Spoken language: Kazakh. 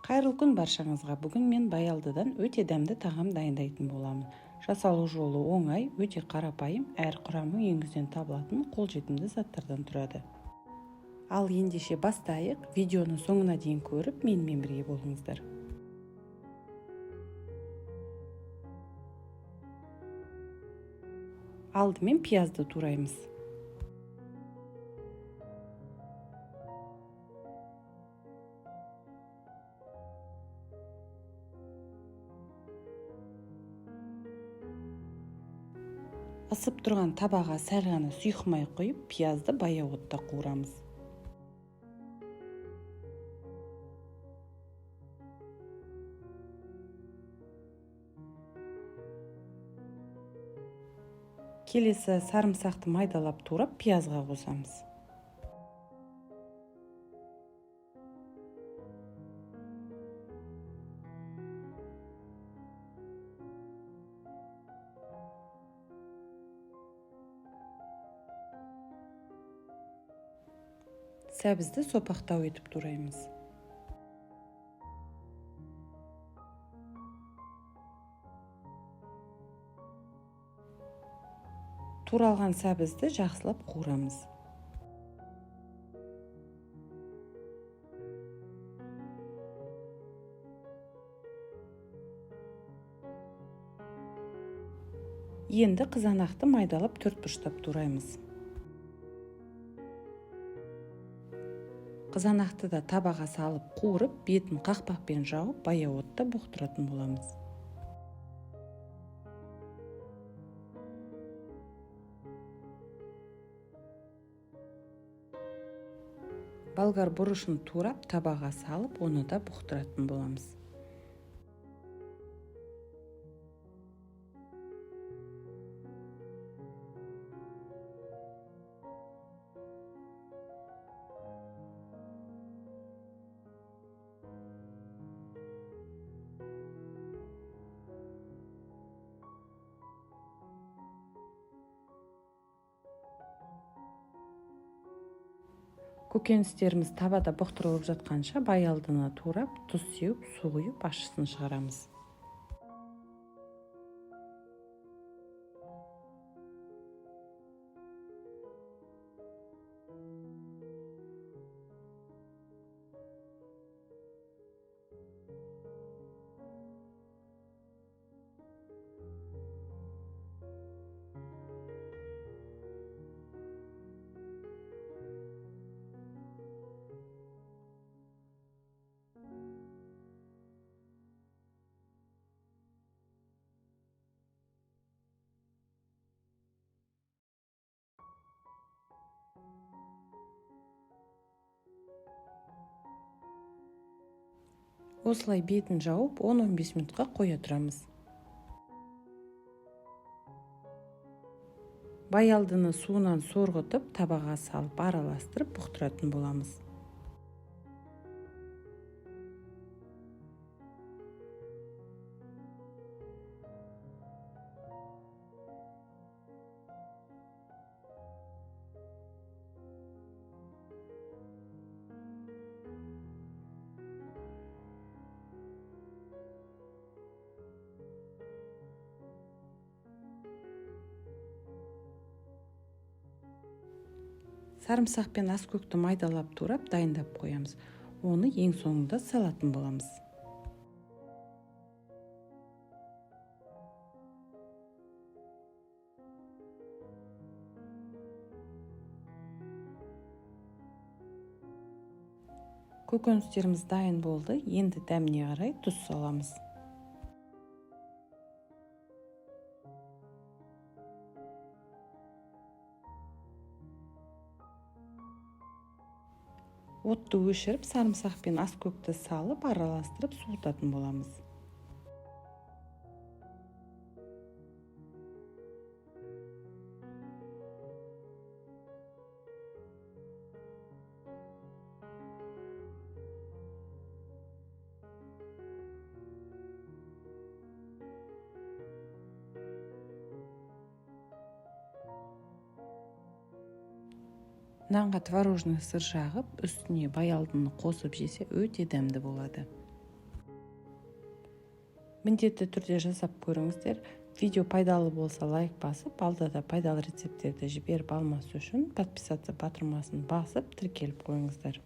Қайырлы күн баршаңызға. Бүгін мен баялдыдан өте дәмді тағам дайындайтын боламын. Жасалу жолы оңай, өте қарапайым, әр құрамы үйіңізден табылатын қолжетімді заттардан тұрады. Ал ендеше бастайық. Видеоны соңына дейін көріп, менімен бірге болыңыздар. Алдымен пиязды тураймыз. Ысып тұрған табаға сәл ғана сұйық май құйып, пиязды баяу отта қуырамыз. Келесі сарымсақты майдалап турап, пиязға қосамыз. Сәбізді сопақтау етіп тураймыз. Туралған сәбізді жақсылап қуырамыз. Енді қызанақты майдалап төрт бұрыштап тураймыз. Қызанақты да табаға салып қуырып, бетін қақпақпен жауып, баяу отта бұқтыратын боламыз. Болгар бұрышын турап, табаға салып, оны да бұқтыратын боламыз. Көкөністеріміз табада бұқтырылып жатқанша баялдыны турап, тұз сеуіп, су құйып, ащысын шығарамыз. Осылай бетін жауып, 10-15 минутқа қоя тұрамыз. Баялдыны суынан сорғытып, табаға салып, араластырып, бұқтыратын боламыз. Сарымсақ пен аскөкті майдалап турап, дайындап қоямыз. Оны ең соңында салатын боламыз. Көкөністеріміз дайын болды. Енді дәміне қарай тұз саламыз. Отты өшіріп, сарымсақ пен аскөкті салып, араластырып, суытатын боламыз. Нанға творожный сыр жағып, үстіне баялдыны қосып жесе, өте дәмді болады. Міндетті түрде жасап көріңіздер. Видео пайдалы болса, лайк басып, алда да пайдалы рецепттерді жіберіп алмас үшін подписаться батырмасын басып, тіркеліп қойыңыздар.